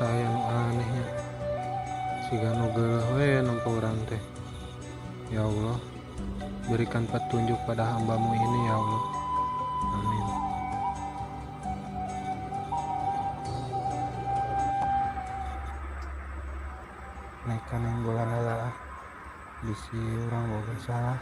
Asa aya nu aneh nya. Siga nu geuleuh we nempo urang teh. Ya Allah, berikan petunjuk pada hambamu ini, ya Allah. Amin. Naik ka bulan heula ah. Bisi urang boga salah.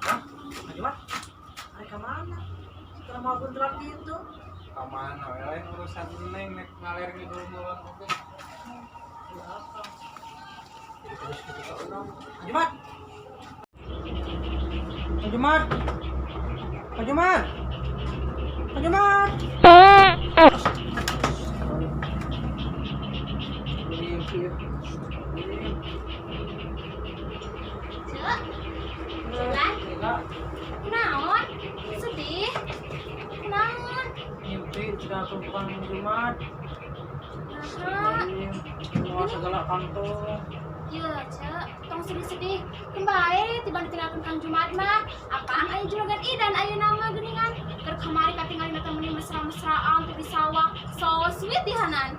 Hah? Gimana? Mereka mana? Setelah mau bentrok itu. Ka mana we, lain urusan neng, nek ngaler ngidul ngulon oge. Ya apa? Jadi terus gitu ke orang. Jumat. Jumat. Jumat. Jumat. Ini Cek, Lan, naon? Sedih? Naon? Mimpi sudah tumpukan Jumat. Nah, Semua segala kantor. ya, Cek, tong sedih-sedih. Keun bae tiba ditinggalkeun Kang Jumat mah. Apaan aya Juragan Idan ayeuna mah geuningan. Keur kamari katingalina teh meuni mesra-mesraan tuh di sawah. So sweet dihanan.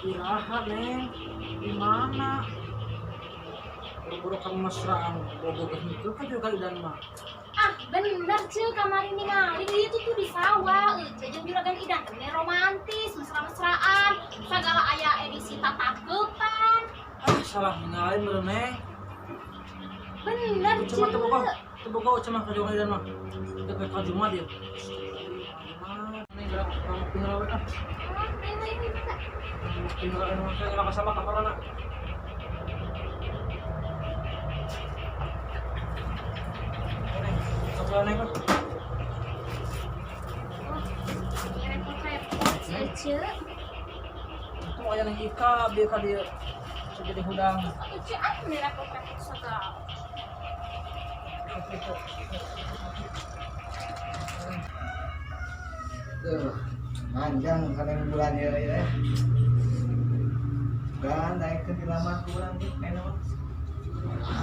Iraha, Neng. Di mana? Buru-buru kamu mesraan bobogoh itu kan juga Idan mah. Ah, bener, Cek, kamari ningali itu tuh di sawah. Cek jeung Juragan Idan teh meuni romantis, mesra-mesraan. Sagala aya edisi tatakepan. Ah, salah ningali meureun, Neng. Bener, Cuma Cek. teu bogoh, teu bogoh cuma ka Juragan Idan mah. Teu ka Jumat ya. Neng gerak ngopi heula we ah. Ah, ayo, ayo, ayo, ayo. Ngopi heula anu teh gerak ka sama ka mana? Neng, ngobrol, Neng, ah. Oh, repot-repot si Ece. Itu aya Neng Ika, bieu ka dieu. Segede hudang. Ece ah, ini repot-repot segala. Tuh, panjang kadang bulan ya ya. Gan naik ke dilamar kurang nih, enak mah.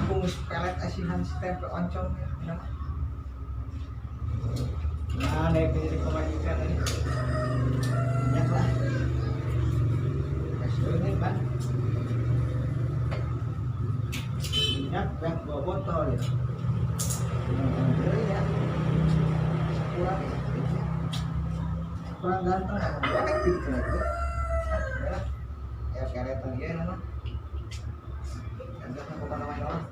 Bungkus pelet asihan si tempe oncom ya, enak mah. Nah, naik ke jadi pemajikan ini. Banyak lah. Kasih ini, Bang. Minyak banyak 2 botol ya. Ya. Kurang ya. Kurang ganteng apa gitu lagi. Ah, udahlah. Ya keretan dia nama. Ganteng aku namanya orang.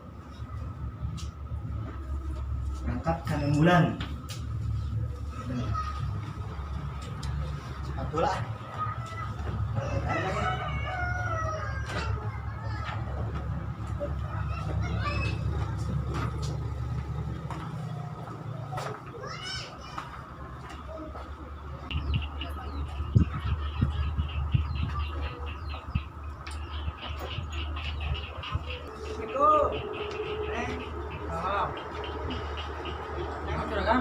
Berangkat kanan bulan. Sepatu lah. Assalamualaikum. Neng. Salam. Neng, Juragan.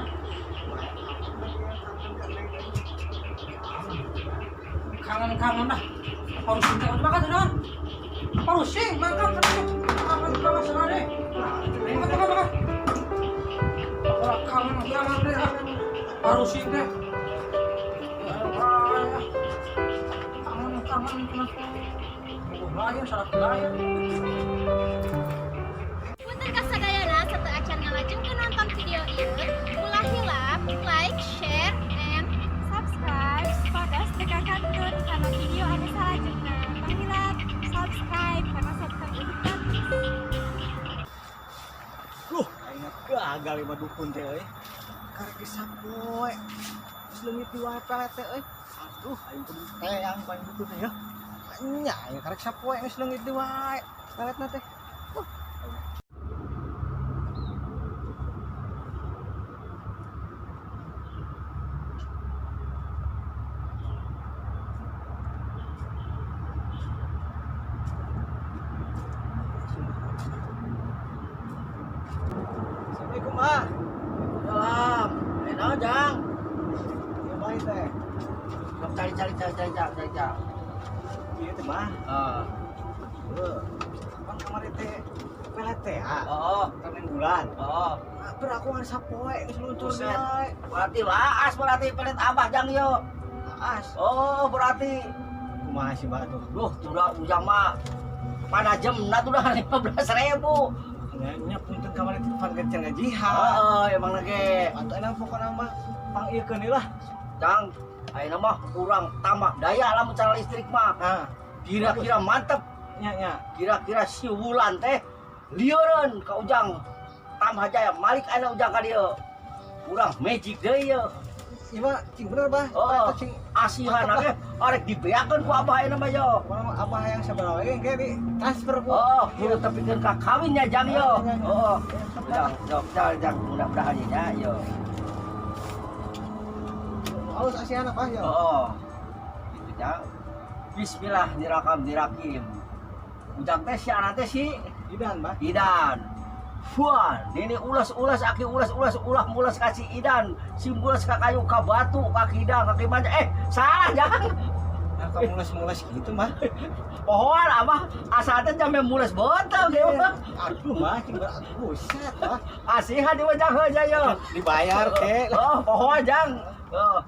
Kangen-kangen dah. Parusing teh makan sudah. Parusing makan makan makan sekali. Makan makan makan. Kangen kangen deh. Parusing teh. Ya Allah. Kangen kangen kangen. Lain salah lain. Punten kasadayana sateuacan ngalajengkeun nonton video ieu, ulah hilap like, share, and subscribe supados teu kakantun kana video anu salajengna. Panggilan subscribe karena subscribe itu gratis. Duh, aing gagal lima dukun teh euy. Karek disapoe. Terus leungit di wae pelet teh euy. Aduh, aing kudu teang paling dukun teh ya. Nya, ya karek sapoe geus leungit deui wae. Peletna teh. Assalamualaikum, Ah. Salam. Naon, Jang? Ya baik teh. Sok cari-cari cari-cari Jang, cari Jang. Ieu teh, Bah. Heeh. Heuh. Kan kamari teh pelet teh, ah. Oh, Kamen bulan. oh. Ber aku ngan sapoe geus luncur Buset. deui. Berarti laas berarti pelet abah Jang yo. Laas. Oh, berarti Kumaha sih, Bah tuh? duh, sudah ujang mah pada jam nah tuh udah 15.000. Nya punten kamari teh pan kencan ngajihan. Heeh, emang lagi. Atau enak pokokna mah pang ieu keun lah. Jang, ayeuna mah kurang tambah daya lamun cara listrik mah. Nah, Kira-kira mantep, nya nya. kira-kira si wulan teh lieureun ka ujang. Tambah jaya malik ayeuna ujang ka dieu. Urang magic deui ye. Ieu mah cing bener, Bah. Oh, Eta cing asihan mantep ge arek dibeakeun ku abah ayeuna mah yo. Pokokna mah abah yang sabaraha we engke di transfer ku. Oh, kudu tepikeun ka kawinnya Jang yo. Ya, ya, ya. Oh, Jang, sok jang, jang mudah-mudahan nya yo. Halus asihan Abah yo. Oh. Gitu Jang. Bismillah dirakam dirakim. Ujang teh si anak teh si Idan, Bah. Idan. Fuan, ini ulas-ulas aki ulas-ulas ulah mulas kasih Idan, si mulas ka kayu ka batu ka kidang ka manja. Eh, salah Jang. Nah, kamu mules-mules gitu, Mah. Pohoan abah asal teh jambe mulas beuteung ge mah. Aduh, Mah, cing berat. Buset, Bah. Asihan di wajah heula yo. Dibayar ke. Oh, pohoan Jang. Oh.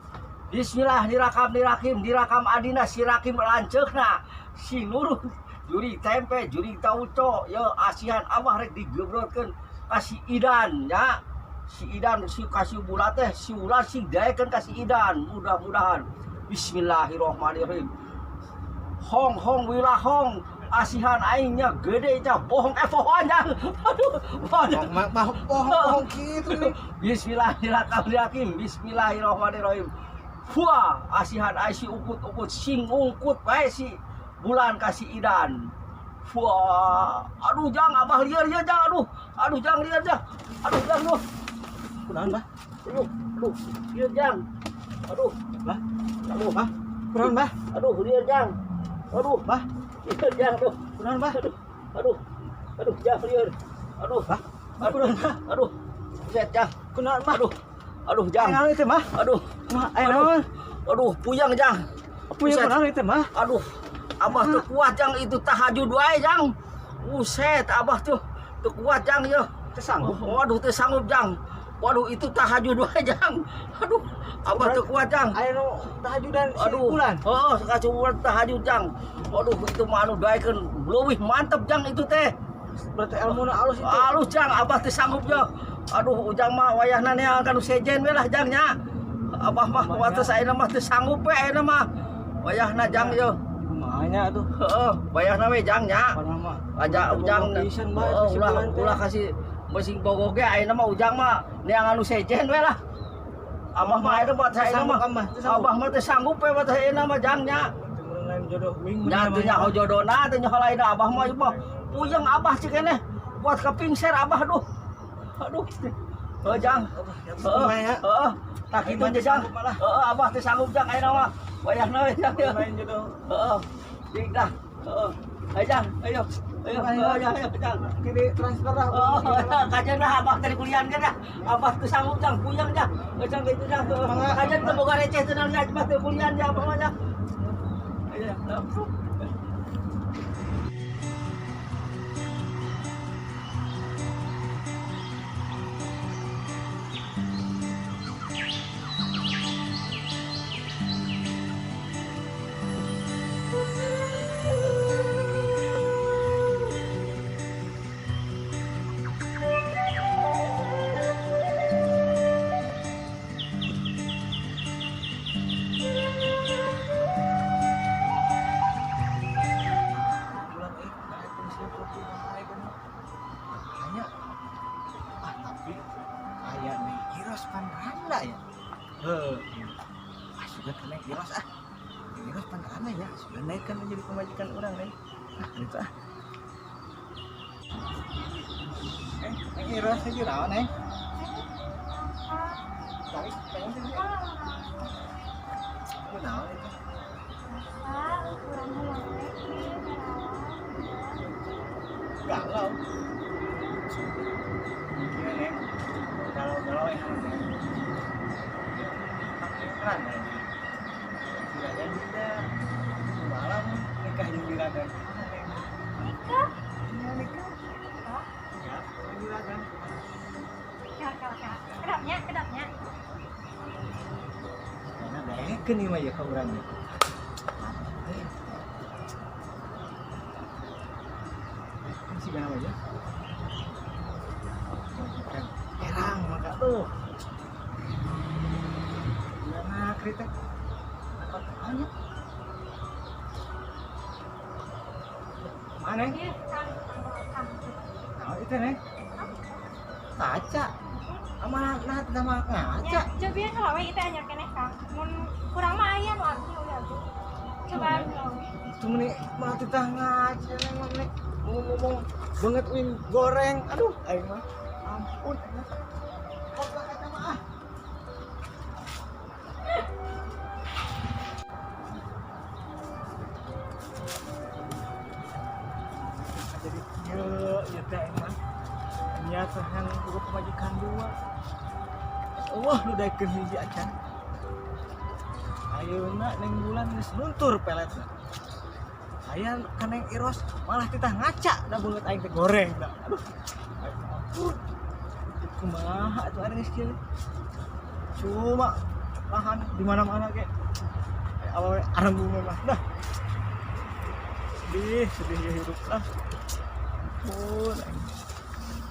Bismillah dirakam dirakim dirakam adina si rakim lanceukna si nurut juri tempe juri tauco yo asihan abah rek digebrotkeun ka si Idan ya si Idan si kasih bulat teh si ular si daekeun ka si Idan mudah-mudahan Bismillahirrahmanirrahim hong hong wilahong asihan aingnya gede nya bohong eh bohong jang aduh bohong Bohong, mah, mah, bohong, bohong gitu nih. Bismillahirrahmanirrahim. Bismillahirrahmanirrahim. Wah, asihan ai si ukut-ukut sing ungkut wae si bulan kasih Idan. Wah, aduh jang abah lieur ya jang aduh. Aduh jang lieur jang. Aduh jang aduh. Kunaon, Bah? Aduh, aduh, lieur jang. Aduh, Bah, aduh, Bah. Kunaon, Bah? aduh lieur jang. Aduh, Bah, lieur jang aduh. kunaon, Bah? Aduh, aduh. Aduh jang lieur. Aduh, Bah, Bah, kunaon, Bah? aduh. Buset jang. Kunaon, Bah? Aduh. Aduh jang. Aya naon itu, Mah? Aduh. Mah, aya naon? Aduh, puyeng jang. Puyeng Buset. kunaon itu, Mah? Aduh, abah tuh kuat jang itu tahajud wae jang. Buset, abah tuh tuh kuat jang yo. Teu sanggup. Waduh, teu sanggup jang. Waduh, itu tahajud wae jang. Aduh, abah tuh kuat jang. Aya nu tahajudan si Aduh, bulan. oh, sekali bulan tahajud jang. Waduh, itu mah anu daekeun leuwih mantep jang itu teh. Berarti ilmuna alus itu. Alus jang, abah teu sanggup yo. Aduh, ujang mah wayahna neangan ka nu sejen we lah jang nya. Abah mah wates ayeuna mah teu sanggup we ayeuna mah. Wayahna jang yo. Kumaha nya atuh? Heeh, wayahna we jang nya. Padahal mah Aja ujang Bogoh pisan, Bah, heeh, itu si ulah bulan teh. ulah kasih mesin bogoh ge ayeuna mah ujang mah neangan nu sejen we lah. Abah mah ayeuna mah ayeuna mah. Sanggup, Abah, teu sanggup. Abah mah teu sanggup we mah ayeuna mah jang nya. Teu meureun lain jodoh wing Nya teu nyaho jodona teu nyaho lain abah mah ieu mah. Puyeng abah cik keneh. Buat kepingser abah duh. Aduh. Heuh jang. Heeh. Kumaha ya? Heeh. Tak kitu Aing mah aja jang. sanggup malah. Heeh, abah teu sanggup jang ayeuna mah. Wayahna we jang. Lain jodoh. Heeh. Cik dah. Heeh. Ayo jang, ayo. Ayo, ayo, ayo, ayo, jang. Oke, di transfer lah. Oh, kajian dah abah tadi kuliah kan dah. Abah teu sanggup jang, puyeng jang. Jang gitu jang. Kajian teu boga receh teu naon abah teu kuliah jang abah mah jang. Ayo. Mah ya, sudah naikkan jadi pemajikan orang nih. Ah, itu ah. Eh, Neng Iros lagi rawan, Neng. Tapi pengen sih. Aku naon itu. Ah, ukuran hayang we. Galau. Iya, Neng. Galau-galau yang Neng. Keren, Neng. Juragan juga. Malam nikah jeung juragan. Nikah? Iya, nikah. Ya, juragan. Kak, kak, kak. Kedapnya, kedapnya. Karena daekeun ieu mah ya ka urang nya. Kan si nama ya. Majikan erang maka tuh. Gimana kereta? Apa tanya? Mana? Iya, Kang, Kang, Kang. Nah, itu nih. Kaca. Amanah nah sama ngaca. Ya, coba ya kalau we itu anyar keneh Kang. Mun kurang mah aya nu abdi we abdi. Coba abdi. Itu nih malah titah ngaca neng mah nih ngomong banget wing goreng. Aduh, aing mah. Ampun. Aing mah. Kok kaca mah ah. Jadi kieu ieu teh aing mah. Niat yang boga pamajikan dua. Allah nu daekeun hiji acan. Ayeuna neng bulan geus luntur peletna. Aya ka Neng Iros malah titah ngaca da beungeut aing teh goreng da. Aduh. Ampun. Kumaha atuh ari geus kieu. Cuma lahan di mana-mana ge. Awewe arembung mah. Dah. Sedih, sedih ya hidup lah. Ampun. Aing.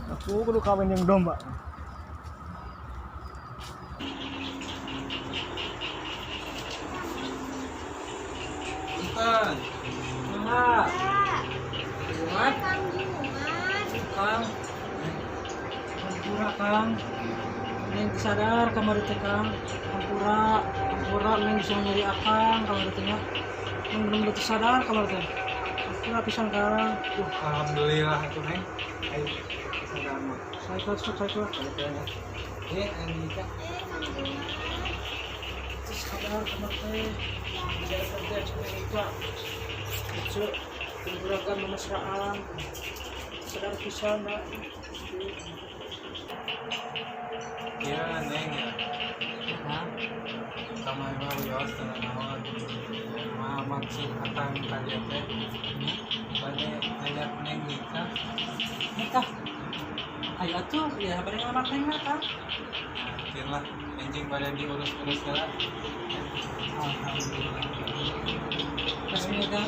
Aku kudu kawin jeung domba. Punten. Mangga. Jumat. Kang Jumat. Kang, hampura Kang. Neng sadar kamari teh Kang. Hampura, hampura neng bisa nyari akang kamari teh nya. Neng belum betul sadar kamari teh. Hampura pisan Kang. Alhamdulillah atuh Neng. Ayo sadar mah. Saya keluar, sok saya keluar. Eh, Andika. Eh, Kang Jumat. Sadar kamari teh. Bisa kerja cuma nikah. Lucu, juragan mesraan. Sadar pisan dah. Iya, Neng ya. Kang, Kamari mah wios teu naon. Mah maksud akang ka dieu teh bade ngajak Neng nikah. Nikah. Ayo atuh, ya bade ngalamar neng mah Kang. Mungkin lah enjing bade diurus-urus heula. Alhamdulillah. Resmi nikah.